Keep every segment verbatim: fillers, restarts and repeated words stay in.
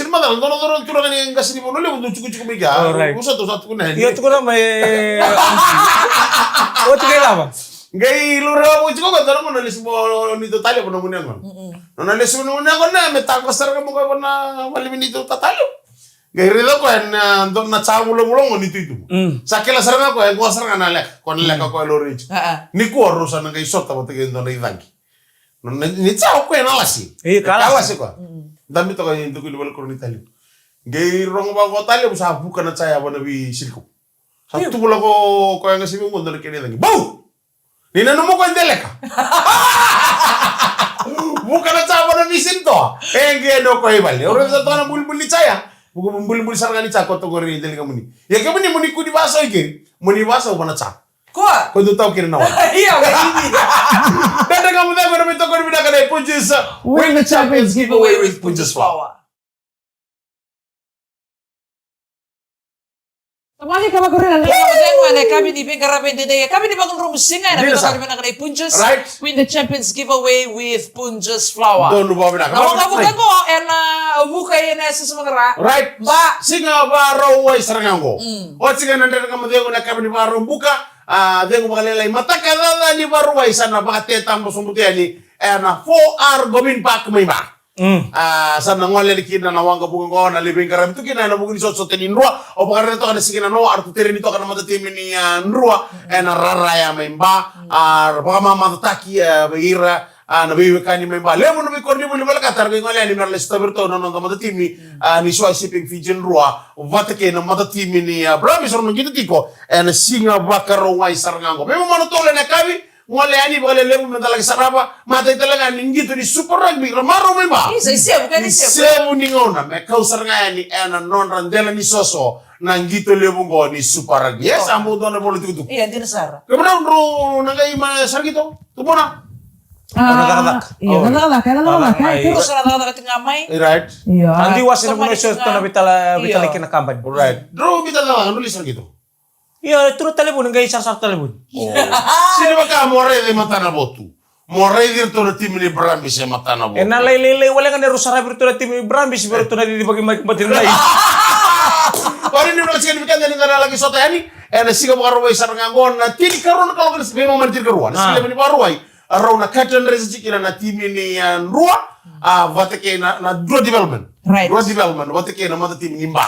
sini macala, dua na coro turaga ni qase ni Vanua Levu, dau jikojiko mai kea. Alright. Au sa, au sa tukuna yani. Io, tukuna mai. Oti kai lava. Qai laurai au jiko qo, dua na gauna lesu mai o neitou talevu, na gone yaqona. Mm-mm. Nona lesu mai na gone yaqona, me taqo sara ga mai o koya vua na vale ni neitou tata levu. Qai raica o koya na dua na ja vulavula qo ni tu i tuba. Mm. Sa kila sara ga o koya, e qo sara ga na leka. Ko na leka o koya laurai jiko. Ah, ah. Nikua rau sa na qai sota vata kei e dua na icagi. Nona, ni ja o koya na lasi. E, ka lasi. Ka lasi o koya. Mm. Dabe toka e dua ni valenikoroi ni talevu. Qai rogo vaqo o talevu, sa vuka na ja ya vua na veisilikau. Sa tuvula ko, ko yaga sivi qo, dua na kena icagi. Bau! Ni nanuma ko e deleka. Vuka na ja vua na veisitoa. E qai yani o koya i vale. O raica toka na bulibuli ni ja ya. Vuka bulibuli sara ga ni ja ko toka qori e deleka muni. Ia kemuni, muni kua ni vakasau i keri. Muni vakasau vua na ja. Kua. Ko dau tau kina na wai. Ia, wai. Dredre Ga Mo Cegu ena veitokoni vinaka nei Punjas. Win the Champions Giveaway with Punjas Flour. Tamani ka vakarina na Dredre Ga Mo Cegu ena yakavi ni veiqaravi edaidai, yakavi ni Vakaraubuka Siga, ena veitokoni vinaka nei Punjas. Right. Win the Champions Giveaway with Punjas Flour. Donu vakavinaka. Na waqavuka qo ena vuka ena yasayasa vakaRa. Right. Ba. Siga Vakarauwai sara ga qo. Mm. Oti ga na Dredre Ga Mo Cegu ena yakavi ni Vakaraubuka. A, cegu vakalailai, mataka caca ni Vakarauwai, sa na vakatetaba sobu tu yani ena four R Govin Park mai Ba. Mm. A, sa na gole yani kina na waqa vuqa qo na levu e qaravi tu kina ena vuku ni sotasota ni Drua. Au vakaraica toka na siga na noa, eratou tereni toka na matatimi ni, a, Drua ena rara ya mai Ba. A, vakamamacataki, a, vei ira, a, na veiwekani mai Ba. Levu na veikoronivuli, vale, ka tara qai gole yani me ra lai sotavi iratou na noda matatimi, a, ni Suai Shipping Fiji Drua vata kei na matatimi ni, a, Brumbies, rau na qito tiko ena siga Vakarauwai sara ga qo. Me mamana tolu ena yakavi, gole yani vakalelevu me da laki sarava, matai tale ga ni qito ni Super Rugby, ra marau mai Ba. Isa, isevu, kena isevu. Isevu ni gauna me kau sara ga yani ena nodra dela ni soso na qito levu qo ni Super Rugby. Yes, a bau dua na ivola tukutuku. Ia, dina sara. Kemudrau, drau na qai mai sara qito, Tubuna? A, na cakacaka. Ia, na cakacaka, na cakacaka. Drau sa na cakacaka tiko ga mai. Right. Ia. A dui wase na vanua e so tiko na veitala, veitala kina kabani. Right. Drau veitala, drau lai sara qito. Ia, e tu na talevoni, qai sarasara talevoni. Sega ni vaka mo raici e matanavotu. Mo raici iratou na timi ni Brumbies e matanavotu. E na lai lailai wale ga ni rau saravi iratou na timi ni Brumbies vei iratou na cicivaki mai bati na lai. Ori ni na siga ni weekend ni da na laki sota yani. Ena siga Vakarauwai sara ga qo na tinikarua na kaloko, na veimama na tinikarua. Na siga levu ni Vakarauwai, a, rau na curtain raise tiko kina na timi ni, a, Drua, a, vata kei na, na Drua Development. Right. Drua Development vata kei na matatimi ni Ba.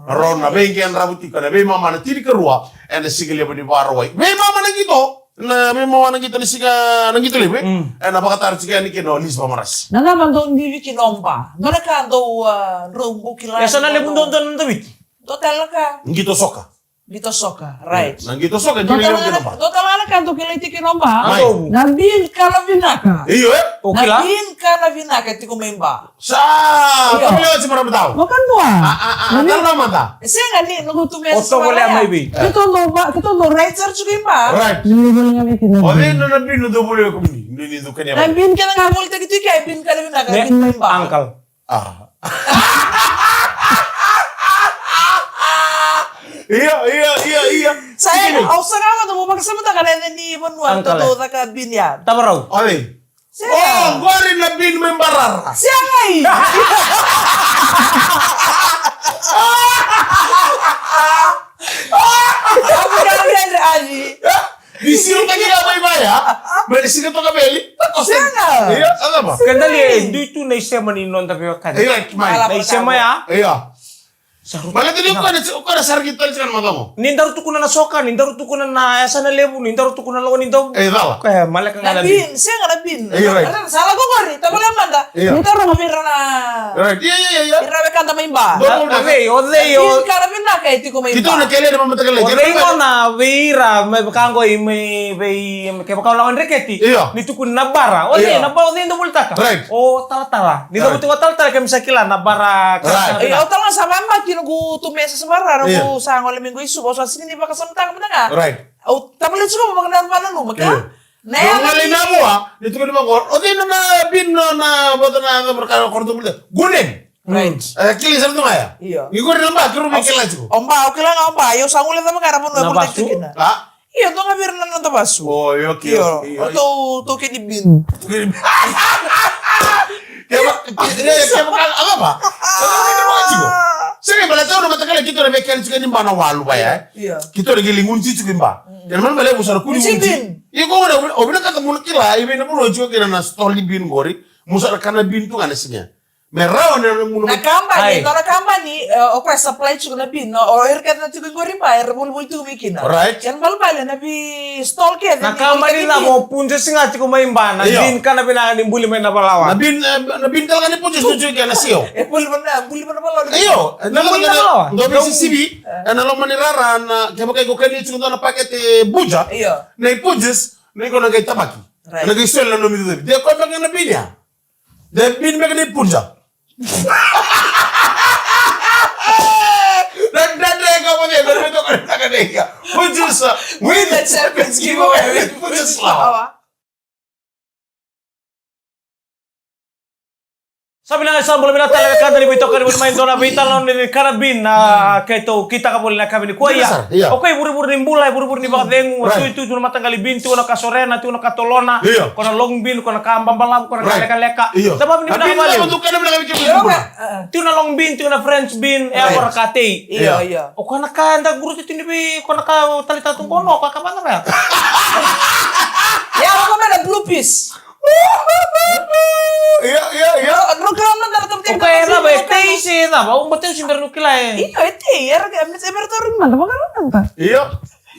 Rau na veiqedravu tiko ena veimama na tinikarua ena siga levu ni Vakarauwai. Veimama na qito, na veimama na qito ni siga, na qito levu, e? Mm. Ena vakatara tiko yani kei na Liz Vamarasi. Na cava dou divi kina o Ba? Dua na ka dou, a, drau bau kila. E sa na levu dou, dou na Daviti. Dua tale na ka. Qito soka. Qito soka, right. Na qito soka, dua tale na ka dou kilai tiko kina o Ba. Mai. Na bin ka na vinaka. Io, e? Na bin ka na vinaka tiko mai Ba. Sa, io. Tamile oti maramatau. Vakadua. A, a, a, na tala na mata. Sega ni, noqu tu me sa vale mai vei. Keitou dau va, keitou dau raica sara tiko i Ba. Right. Ni vale ga vei kina. O cei na, na bin dou voleka mai? Ni, ni dou kania. Na bin kece ga volitaki tiko i ke, bin ka na vinaka, bin mai Ba. Uncle. A. Io, io, io, io. Sa e, au sa ga vata mo vakasamataka na yaca ni vanua dou caka bin ya. Tavarau. O cei? Sega. O, qori na bin mai Ba rara. Sega i. Abu na rere ali. Ni siro taki ya mai vaya. Mai ni siro toka veli. Sega. Io, sa cava? Keda li e dui tu na isema ni noda veiwekani. Io, mai. Na isema ya. Io. Sa rutu. Baleta ni o koya na, o koya na sara ki tale tiko na macawa. Ni daru tukuna na soka, ni daru tukuna na yasana levu, ni daru tukuna na loma ni dovu. E cala. Koya maleka ga na bin. Sega na bin. E, right. Sa lako qori, tavale mada. Io. Ni taroga vei ira na. Right. Io, io, io, io. Ira na wekada mai Ba. Na cei, o cei, o. Bin ka na vinaka e tiko mai Ba. Keitou na kele na mamataka lei. O cei gona vei ira me vaka qo i mai vei, kevaka o lako dreketi. Io. Ni tukuni na bara. O cei, na bara, o cei dou volitaka? Right. O talatala. Ni cavuti ko talatala, keimami sa kila na bara. Right. Io, au talatala sa vamaki noqu tu me sa savara, noqu sa gole mai qo i Suva, au sa sega ni vakasamataka mada ga. Right. Au tavale tiko mo vakananuma kila. Io. Na ya gole na vua, ni tukuni vaqo. O cei na bin na vata na vata na koro tu mada. Gunen. Right. E, kila sara tu ga ya. Io. Ni qori na Ba, kiro me kila tiko. O Ba, au kila ga o Ba, io sa gole cava ga na vanua e volitaki tiko kina. A? Io, dua ga vei ira na noda vasu. O, io, okay, io. Tou, tou kei ni bin. Keva, keva, keva, a cava? Sega, baleta na mataqali keitou na veiwekani tiko ni Ba na walu vaya, e? Io. Keitou na qai lai gunu tiko i Ba. Kena mana levu sara kua ni gunu tiko. Io, ko gona, o vinakata mo na kila i vei na vanua tiko kina na stall ni bin qori. Mo sa na kana bin tu ga na siga. Me rawa ni na gunu. Na kabani, dua na kabani, e, o koya supply tiko na bin, o ira kece na tiko i qori Ba, era volivoli tiko vei kina. Right. Kena balebale na vei stall kece. Na kabani na ko Punjas ga tiko mai Ba, na bin ka na vinaka ni buli mai Navalawa. Na bin, e, na bin tale ga ni Punjas tu tiko kina na sio. E buli mai na, buli mai Navalawa. Io, na buli Navalawa. Dua vei sisivi, e na loma ni rara na, kevaka iko kania tiko dua na pakete Punjas. Io. Na i Punjas, na iko na qai tabaki. Right. Na qai soli na nomu icocovi. De koya beka na bin ya. De bin beka ni Punjas. Na dredre ka mo de, na dredre ka mo de. Punjas, we the champions, give away with Punjas flour. Sa vinaka, sa bula vinaka tale wekada ni veitokani voli mai dua na veitalanoa ni kana bin, a, keitou kitaka voli na yakavi nikua. Ia. Io. O koya i vurevure ni bula, i vurevure ni vakacegu, right, tu, tu, tu na mataqali bin, tu na ka sorena, tu na ka tolona. Io. Ko na long bin, ko na ka babalavu, ko na ka lekaleka. Io. Sa vavinavinaka vakalevu. Io. Tu na long bin, tu na French bin, e, right, ko na ka tei. Io, io. O koya na ka eda guruti tu ni vei, ko na ka taleitaka tu qo, o koya ka vacava ya. Ia, o koya me na blue peas. Ia, ia, ia. Rau kila mada na top ten. O koya e cava, e tei se cava? Au bau tei se bera ni kila e. Io, e tei, era ke, e mera tauri mada, vaka mada. Io.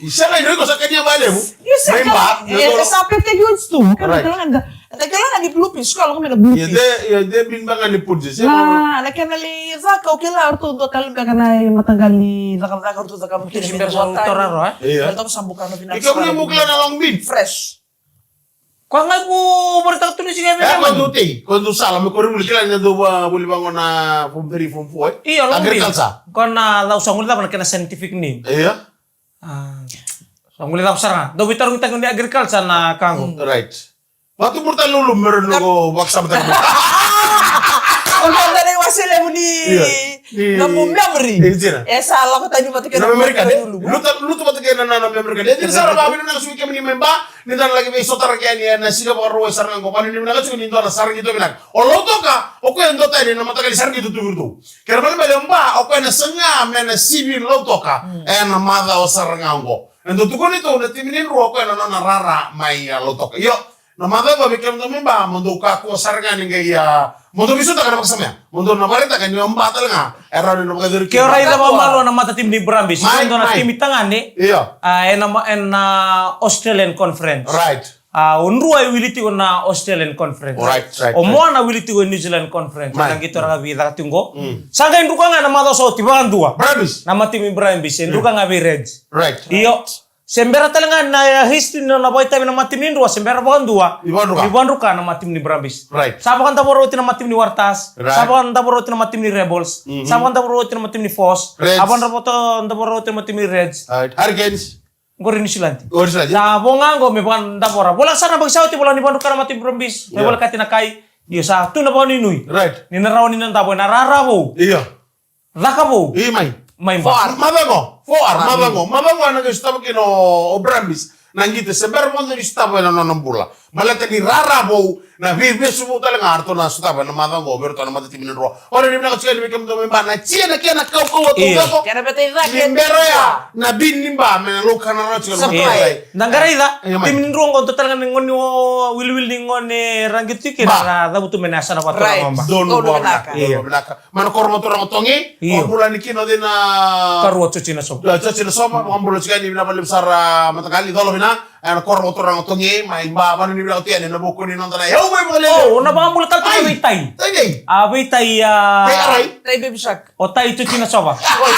Sega ni iko sa kania valevu. Io, sega. Mai ba, e, e sa pete ki oji tu. Right. Kena kila ga ni blue piece, ko lako mai na blue piece. Ia de, ia de bin banga ni pudje. Na, na kena li caka, o kila, o ratou dua tale beka na mataqali cakacaka, o ratou caka. Io. Ika muni bukla na long bean. Fresh. Koya ga ko vakaraitaka tu ni siga e vei. E, ko dou tei, ko dou sala, me ko ri vuli kila ni dou va, vuli vaqo na form three, form four, e? Io, long bean. Agriculture. Ko na cau sa guli cava na kena scientific name. Io. A, sa guli cava sara ga. Dou veitarogi tiko ni agriculture na ka qo. Mm. Right. Vatu burta lulu mero no ko vakasama tiko. O na dai wase levu ni. Io. Ni nomu memory. E, dina. E sa lako tani vata kei na memory card. Luta, luta vata kei na, na, na memory card. E dina sara, vavinavinaka sui kemuni mai ba, ni da na laki veisotaraki yani ena siga Vakarauwai sara ga qo. Vavinavinaka tiko ni dua na sara qito vinaka. O Lautoka, o koya e dua tani na mataqali sara qito tu vei iratou. Kena ibalebale o ba, o koya na saga me na sivi Lautoka. Mm. Ena macawa sara ga qo. E dau tukuni tu na timi ni Drua, o koya na nona rara mai, a, Lautoka. Io, na macawa vei kemudou mai ba, mo dou kakua sara ga ni qai, a, mo dou veisotaka na vakasama ya. Mo dou na vakaraitaka ni o ba tale ga e rawa ni na vakayacori. Ke o raica vakamalua na matatimi ni Brumbies, mai, dua na timi tagane. Io. A, ena ma-, ena Australian Conference. Right. A, o Drua e wili tiko na Australian Conference. Right, right, right. O Moana wili tiko e New Zealand Conference. Mai. Na qito rakavi e caka tiko qo. Mm. Sa qai druka ga na macawa sa oti vakadua. Brumbies. Na matatimi ni Brumbies, e druka ga vei Reds. Right. Io. Se bera tale ga na, e, history na, na vakaitavi na matatimi ni Drua, se bera vakadua. Ni vakadruka. Ni vakadruka na matatimi ni Brumbies. Right. Sa vakadavora oti na matatimi ni Waratahs. Right. Sa vakadavora oti na matatimi ni Rebels. Mhm. Sa vakadavora oti na matatimi ni Force. Reds. Sa vakadavora oti na matatimi ni Reds. Right. Hurricanes. Qori New Zealand. Qori New Zealand. Sa vo ga qo me vakadavora. Vola sara na vakaisa oti, vola ni vakadruka na matatimi ni Brumbies. Io. Me volekati na kai. Io, sa tu na vakanuinui. Right. Ni na rawa ni na davo ena rara vou. Io. Caka vou. I mai. Mai ba. Four. Macawa qo. Four. Macawa qo. Macawa qo ena qai sotava kina o, o Brumbies na qito se bera vakadua ni sotava ena nona bula. Baleta ni rara vou, na veivesu vou tale ga eratou na sotava ena macawa qo vei iratou na matatimi ni Drua. Vavinavinaka tiko yani vei kemudou mai ba na tia na kena kaukauwa tu vei iko. Io. Kena veta i cake. Ni bera ya na bin ni ba me na laukana rawa tiko na matatimi. Io. Na qai raica, io, mai. Timi ni Drua qo dua tale ga na gone o wiliwili ni gone ra qito tiko kina, ra cavutu mai na yasana vakaturaga o ba. Right. Donu vinaka. Donu vinaka. Io. Mai na koro vakaturaga o Togi, io, vakabula yani kina o cei na... Karua Joji Nasova. Io, Joji Nasova, vakabula tiko yani, vinaka vakalevu sara mataqali, cola vina, ena koro vakaturaga o Togi, mai ba, vavinavinaka tiko yani ena vuku ni noda na yau mai vakalevu. O, na vakabula tale tiko vei Tai. Tai vei? A, vei Tai, a, Tai Arai. Tai Baby Shark. O Tai Joji Nasova. Oi.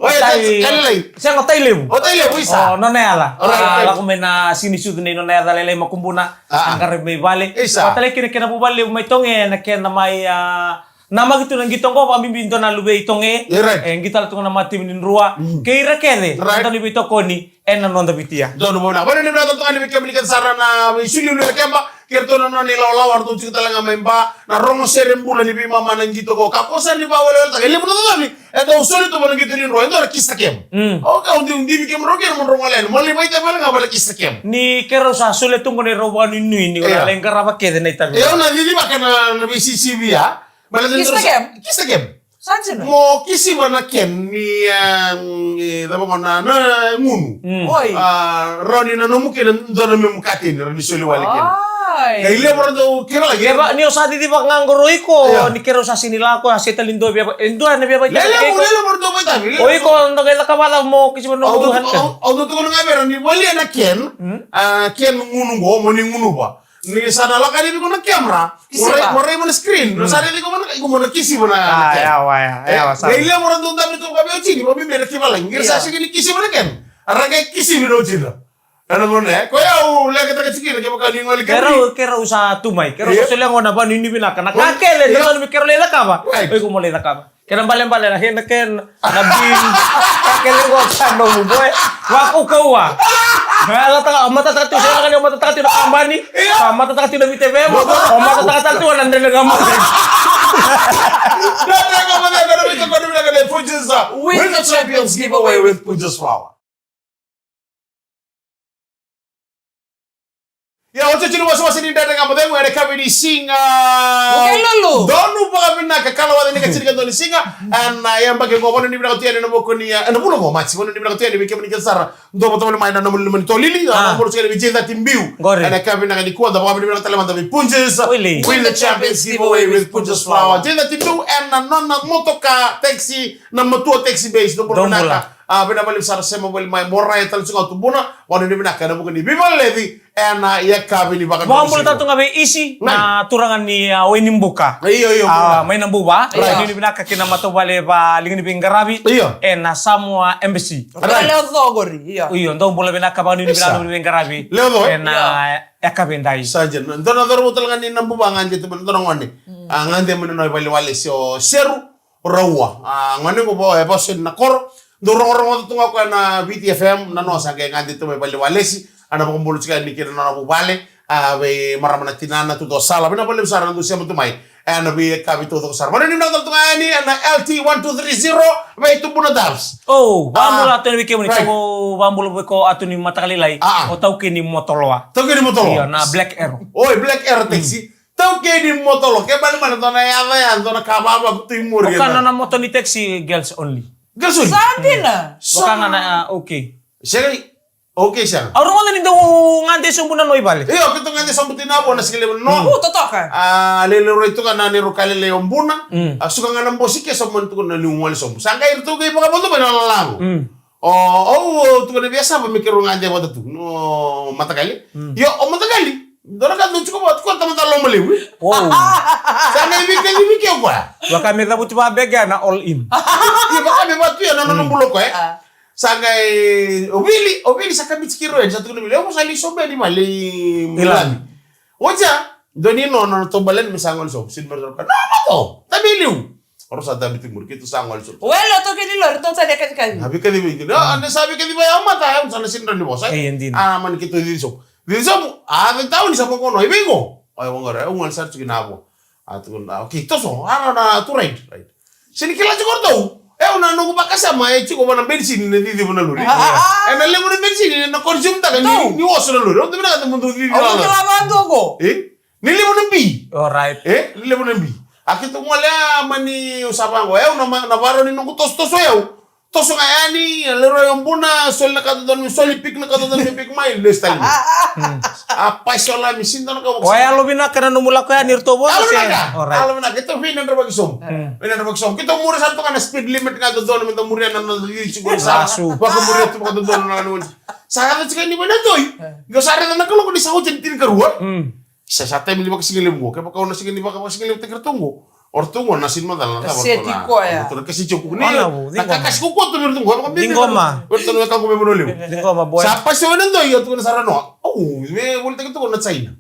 Oi, Tai, Tai Lailai. Sega, o Tai Levu. O Tai Levu, isa. O nona yaca. Alright, alright. A, lako mai na siga ni sucu nei nona yaca Lailai Makubuna. A, a. A qaravi mai vale. Isa. Vata tale kina kena vuvale levu mai Togi, na kena mai, a, namaki tu na qito qo, vakabibi dua na luve i Togi. E, right. E qito tale tu ga na matatimi ni Drua. Mm. Kei ira kece, right, na dau ni veitokoni ena noda Viti ya. Donu vinaka. Vavinavinaka tale tiko yani vei kemuni kece sara na veisulu ni keba, kei iratou na nona ilawalawa, ratou tiko tale ga mai ba, na rogo sere bula ni veimama na qito qo. Kakua sara ni vakaweleweletaka, e levu na cocovi e dau soli tu vua na qito ni Drua, e dua na Kista Camp. Mm. O ka, o divi, divi kemudrau kina mo drau gole yani, mo lai vakaitavi wale ga vua na Kista Camp. Ni keirau sa solia tu qo na neirau vakanuinui ni, io, lai qarava kece na itavi. E, au na cicivaka na, na veisisivi ya. Baleta ni Kista Camp? Kista Camp. Sa dina. Mo kisiva na can ni, a, e, cava qo na, na gunu. Mm. Oi. A, rawa ni na nomu kina dua na memu kateni, rawa ni soli wale kina. Oi. Qai levu era dau kila, kila. Ni o sa cicivaka ga qori o iko, io, ni keirau sa sega ni lako, a sega tale ni dua via, e dua na via vakaitavi. Levu, levu era dau vakaitavi. O iko, dau qai cakava cava mo kisiva na nomu can? Au, au, au dau tukuna ga vei ira ni volia na can, mm, a, can gunu qo, mo ni gunuva. Ni sa na lako yani vei iko na camera, mo rai, mo rai mai na screen, mo sa raici iko mo na, iko mo na kisiva na, na can. Yawa, yawa, yawa, sa. Qai levu era dau dabe tu ga vei oti ni, mo bibi na kivalagi. Qai ra sa sega ni kisiva na can. Era qai kisivi na otidra. Ena gauna ya, koya au leketaka tiko kina kevaka ni gole kina. Keirau, keirau sa tu mai. Keirau sa solia qo na vakanuinui vinaka. Na ka kece, na gauna me keirau lai cakava. Right. O iko mo lai cakava. Kena ibalebale na hena kena, na bin, ka kece qo ka nomu boy. Vakaukauwa. Matataka, matataka tiko, sa lako ni matataka tiko na kabani. Io. Sa matataka tiko na vei T V, o matataka tale tiko na dredre ga mo. Dredre ga mo, dredre ga mo, dredre ga mo. Win the Champions Giveaway with Punjas Flour. Ia, otioti ni wasewase ni Dredre Ga Mo Cegu ena yakavi ni siga. Vukelulu. Donu vakavinaka, kalawaca ni ka tini ka dua ni siga. Ena yabaki qo, vanuinui vinaka tu yani ena vuku ni, ena vula qo, Maji. Vanuinui vinaka tu yani vei kemuni kece sara. Dou vata voli mai na nomuni loma ni tolili, a, nomuni tolili vei J thirty Biu. Qori. Ena yakavi vinaka nikua, dou vakavinaka tale mada vei Punjas. Wili. Win the Champions Giveaway with Punjas Flour. J thirty Biu, ena nona motoka taxi, na Matua Taxi Base, dou bula vinaka. Dou bula. A, vinaka vakalevu sara, sema voli mai, mo raica tale tiko ga o tubuna, vanuinui vinaka ena vuku ni veivalelevu ena yakavi ni Vakaraubuka. Vakabula tale tu ga vei Isi, na turaga ni, a, Wainibuka. Io, io, a, bula. Mai Nabuva. Right. Vanuinui vinaka kei na matavuvale va Liga ni Veiqaravi. Io. Ena Samoa Embassy. Right. Lewe Co qori, io. Io, dou bula vinaka, vanuinui vinaka, Isa. Liga ni Veiqaravi. Lewe Co, e? Ena, io, yakavi edai. Sa dina. Dua na cauravou tale ga ni Nabuva gade tu mai, dua na gone. Mm. A, gade mai na nona ivalewalesi o Seru Raua. A, gone qo vo, e vosa ni na koro. Dou rogorogoca tu ga o koya na Viti F M, na nona sa qai gade tu mai valewalesi. A, na vakabula tiko yani kei na nona vuvale. A, vei marama na tinana, tu to sala. Vinaka vakalevu sara na dou sema tu mai. E, na veiyakavi taucoko sara. Vanuinui vinaka tale tu ga yani, ena L T one two three zero, vei tubuna Dubs. O, vakabula, a, tu yani vei kemuni, right. Tau vakabula vei ko Atoni Matakalailai. A, a. O taukei ni motoloa. Taukei ni motoloa. Io, na Black Arrow. Oi, Black Arrow taxi. Mm. Taukei ni motoloa, ke bale bale, dua na yaca ya, dua na ka vava ko tu i muri. O ka na, na moto ni taxi, girls only. Girls only? Sa dina. Mm. O ka ga na, a, okay. Sega, okay, sega. Au rogoca ni dau gade sobu na no i vale. Io, keitou gade sobu tu i Navua na siga levu na no. Mm. U, totoka. A, lewe levu rai tu ga na neirau ka lailai o Buna. Mm. A, suka ga na bosi ke sobu mani tukuna niu gole sobu. Sa qai iratou qai vakavodo mai na lalago. Mm. O, au, au tukuna vei Sava me keirau gade vata tu. No Matakali. Mm. Io, o Matakali. Dua na ka dau tiko vata, tiko tamata lomalevu. Wow. Sa qai veikacivi ke o koya. Vaka me cavuti vabege na all in. Io, vaka me vatu ya na nona bula o koya. Ah. Sa qai, o Vili, o Vili sa kabiti keirau yani, sa tukuna vei Vili, au sa lai sobu yani vale i Lami. Oti ya, dua ni nona, nona taubale yani me sa gole sobu. Sini mara sobu. Na moto, tabe liu. Oro sa tabe tu muri, keitou sa gole sobu. Wele, o toki ni lori, tou sa deka ni kavi. A, veikacivi. Na, na sa veikacivi ya mata, au sa na sini rawa ni vosa. E, e dina. A, mani keitou cici sobu. Cici sobu, a, vei tauni sa vaqo no, i vei qo? O, e vaqo, au gole sara tu ki Navua. A tukuna, okay, toso, a, na tu ride, ride. Sini kila tiko ratou. E, au na noqu vakasama, e tiko vana benisini na ciciva na lori. Ah, ah, ah. E na levu na benisini na consume taka ni, ni oso na lori. Au tu vinaka na mudu cici na lori. Au kila vatu qo. E? Ni levu na bi. Alright. E? Ni levu na bi. A keitou gole a mani u sa vaqo. E, au na ma-, na varo ni noqu tosotoso e au. Toso ga yani, a lewe rai o Buna, soli na ka dodonu me soli, pik na ka dodonu me pik mai, lesu tale mai. A pasi o Lami, sini dua na ka. O yalo vinaka na nomu lako yani, iratou vosa se? Yalo vinaka. Alright. Yalo vinaka, keitou vei na dravaki sobu. Mm. Vei na dravaki sobu. Keitou muri sara toka na speed limit ga dodonu, me da muria na, na, na, na, na, lasu. Vakamuria tu vaka dodonu na, na, na. Sa yaco tiko ni vei na doi. Mm. Qo sa raica na kaloko ni sa oti ni tinikarua. Mm. Sa, sa taimi ni vakasigalevu qo. Kevaka o na siga ni vaka, vakasigalevu taki ratou qo. O ratou qo na sini macala na cava ratou na. Kaseti koya. Ratou na kaseti o kuku ni. Ona vu, na ciqoma. Ka-, kasi kokoto ni ratou qo. Ciqoma. Ratou na ka qo me vanua levu. Ciqoma, boy. Sa pasi o na doi, o tukuna sara noa. Au, me volitaki tu na China.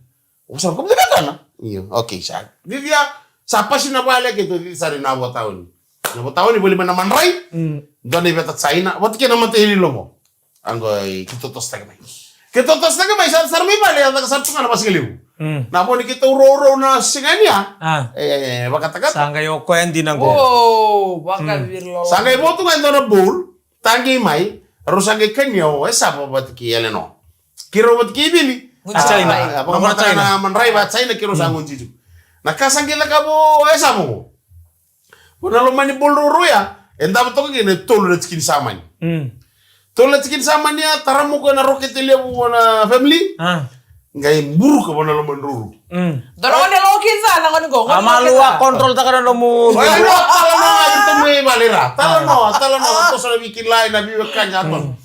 O sa ko me kana. Io, okay, sa. Vivia, sa pasi na vale keitou cici sara i Navua tauni. Navua tauni voli mai na madrai. Mm. Dua na iveta China. Vata kei na mata i logo. Qo i keitou tosotaki mai. Keitou tosotaki mai, sa sara mai vale, a caka sara tu ga na vasigalevu. Mm. Na vo ni keitou rourou na siga ni a. Ah. E, vakatakata. Sa qai o koya dina qo. O, vakavirololo. Sa qai vo tu ga e dua na bowl, tagi mai, rau sa qai kania o Esava vata kei Elenoa. Keirau vata kei Vili. A China. A, a, vakamataka na madrai va China, keirau sa gojiju. Na ka sa qai cakava o Esava qo. Vua na loma ni bowl rourou ya, e davo toka kina e tolu na tikini samani. Mm. Tolu na tikini samani ya, taramuku ena rokete levu vua na family. Ah. Qai buruka vua na loma ni rourou. Mm. Dua na gone lokica, na gone qo, gone lokica. A malu a control taka na nomu. Oya, no, talanoa, iratou mai vale ira. Talanoa, talanoa, toso na veikilai, na veiwekani, a toso. Mm.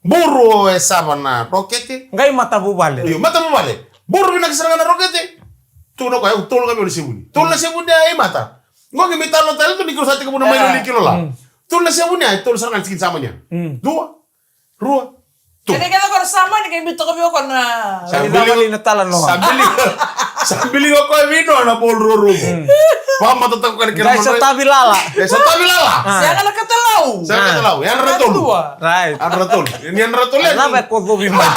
Buru o Esava na rokete. Qai matavuvale. Io, matavuvale. Buru vinaka sara ga na rokete. Tukuna o koya, au tolu ga vei au na sevuni. Tolu na sevuni, e, i mata. Qo qai mai talo tale tu ni keirau sa tekivu na mai loli kilo la. Mm. Tolu na sevuni, e, tolu sara ga na tikini samani ya. Mm. Dua, rua, tu. Kece kece ko na samani, qai mai toka vei au ko na. Sa bili na talanoa. Sa bili, sa bili ko koya vei noa na bowl rourou. Mm. Vamata toka ko na kena. Qai sa tavi lala. Qai sa tavi lala. Ah. Sega na katalau. Sega na katalau. Yadra na tolu. Right. Yadra na tolu. Ni yadra na tolu. Lava e kocovi mai.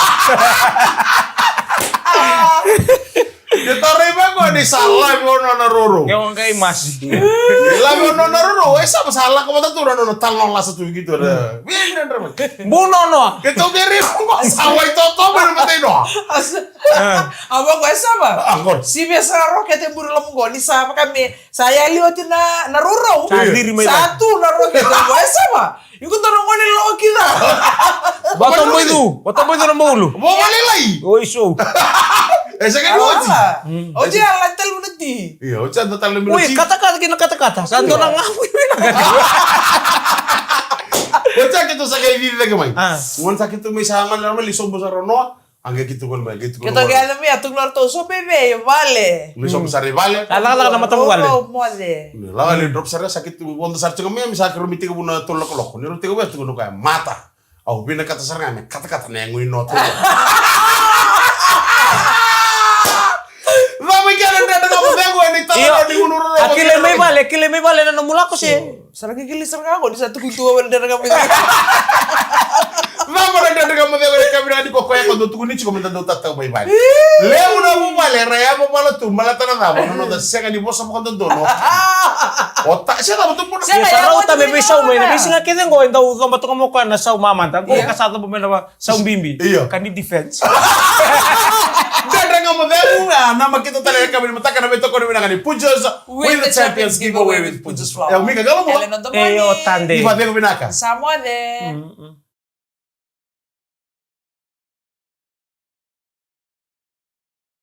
Ke tarai vaqo ni sa lavi o nona roro. Ke o qai masi. Lavi o nona roro, e sa sa lako vata tu na nona talo lasa tu ki tu. Vindra mai. Bau nono. Ke tau kere mo sa wai toto mai na matai no. Asa. Ava ko e sava. Agora. Si me sa roke te buru la mo ni sa vaka me sa yali oti na na roro. Sa diri mai. Sa tu na roke te ko e sava. Iko dua na gone loki ca. Vata mai tu, vata mai tu na maulu. Vo vale lai. Oi so. E sa kani oti. Oti ala telu na ti. Io, oti ala telu na ti. Oi, kata kata kina kata kata. Sa dua na gafu i vina kata. Oti ala kito sa kai vivi veke mai. Ngona sa kito mai sa ngana mai li sombo sa ronoa. Anga kito kona mai kito kona. Kito kona mai atu ngor to so bebe vale. Li sombo sa ri vale. Ala ala na matamu vale. Moce. Lava li drop sa sa kito wonda sa tiko mai sa kiro mi tiko vuna tolo loko loko. Ni ro tiko vuna tiko no kaya mata. Au vinakata sara ga me katakata na yago i noto. Vamo i kena dredre ga mo vego e ni tala ni unu roro. A kile mai vale, kile mai vale na nomu lako se. Sara ga kile sara ga ko ni sa tuku tu vale dredre ga mo. Vamo na dredre ga mo vego e kabira ni ko koya ko do tuku ni tiko me da do tatau mai vale. Levu na vuvale ra ya mo vale tu malata na vamo na noda sega ni vosa mo ko do no. O ta se da mo tu mo. Sa rauta me veisau mai na veisiga kece qo e dau coba toka mo koya na sau mamada qo ka sa coba mai na sau bibi. Io. Ka ni defense. Dredre ga mo cegu a nama kito tale e kavini mataka na veitokoni vinaka ni Punjas with the champions giveaway with Punjas Flour. E o Mika Galomo. E o Tande. Ni vavega vinaka. Sa moce.